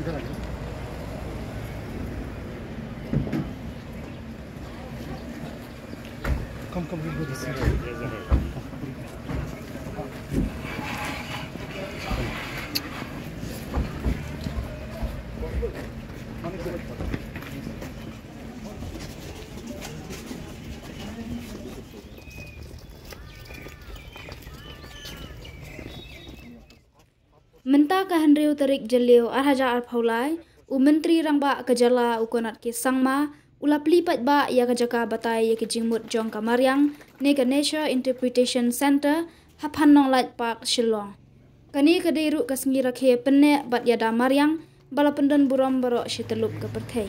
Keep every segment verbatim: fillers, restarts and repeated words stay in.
Come, come, we'll go this way. Mynta ka hynriew tarik Jylliew ar hajar arphew lai, u Myntri Rangbah ka jylla u Conrad K Sangma u la plie paidbah ïa ka jaka batai ïa ki jingmut jong ka mariang ne ka Nature Interpretation Centre ha Phannonglait Park, Shillong. Kane ka dei ruh ka sngi rakhe pynneh bad ïada mariang ba la pyndon burom baroh shi tyllup ka pyrthei.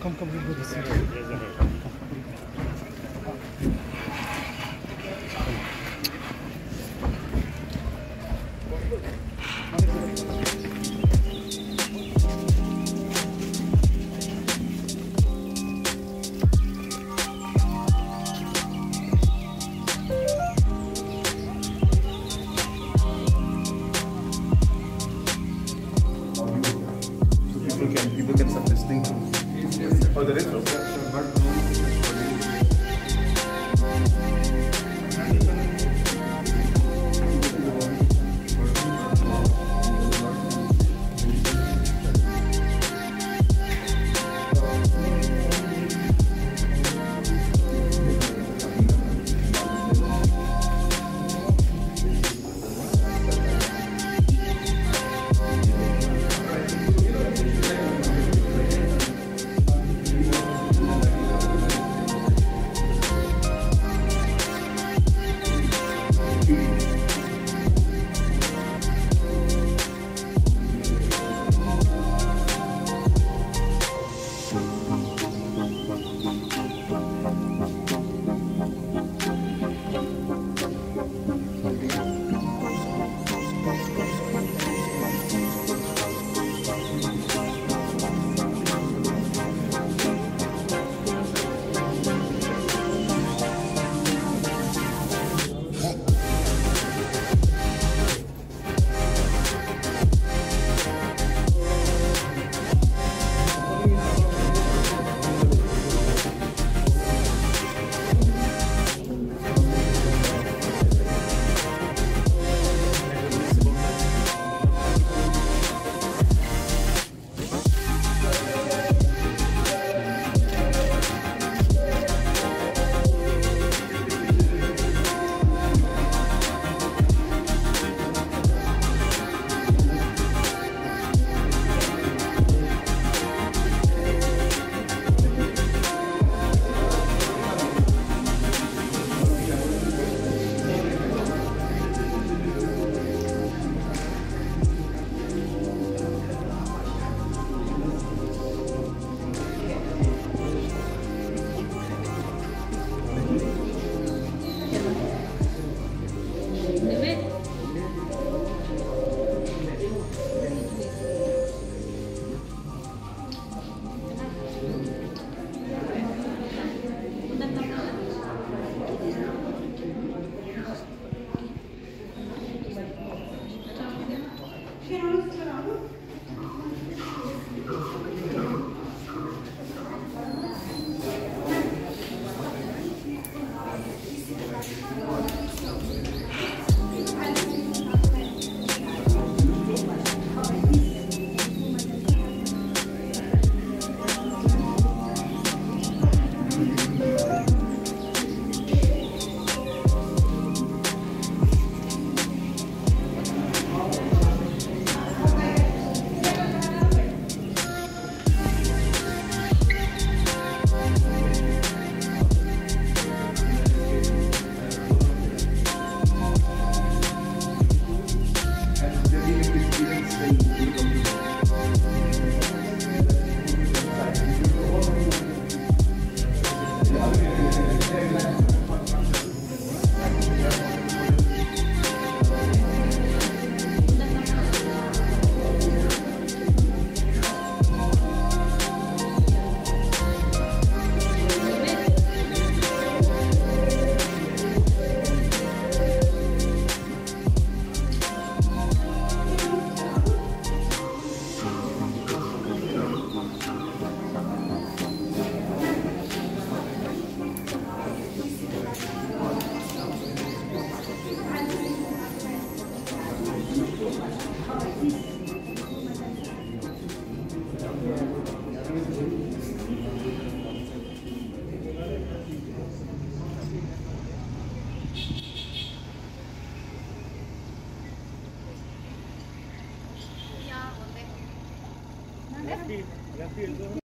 Come, come, we'll go this way.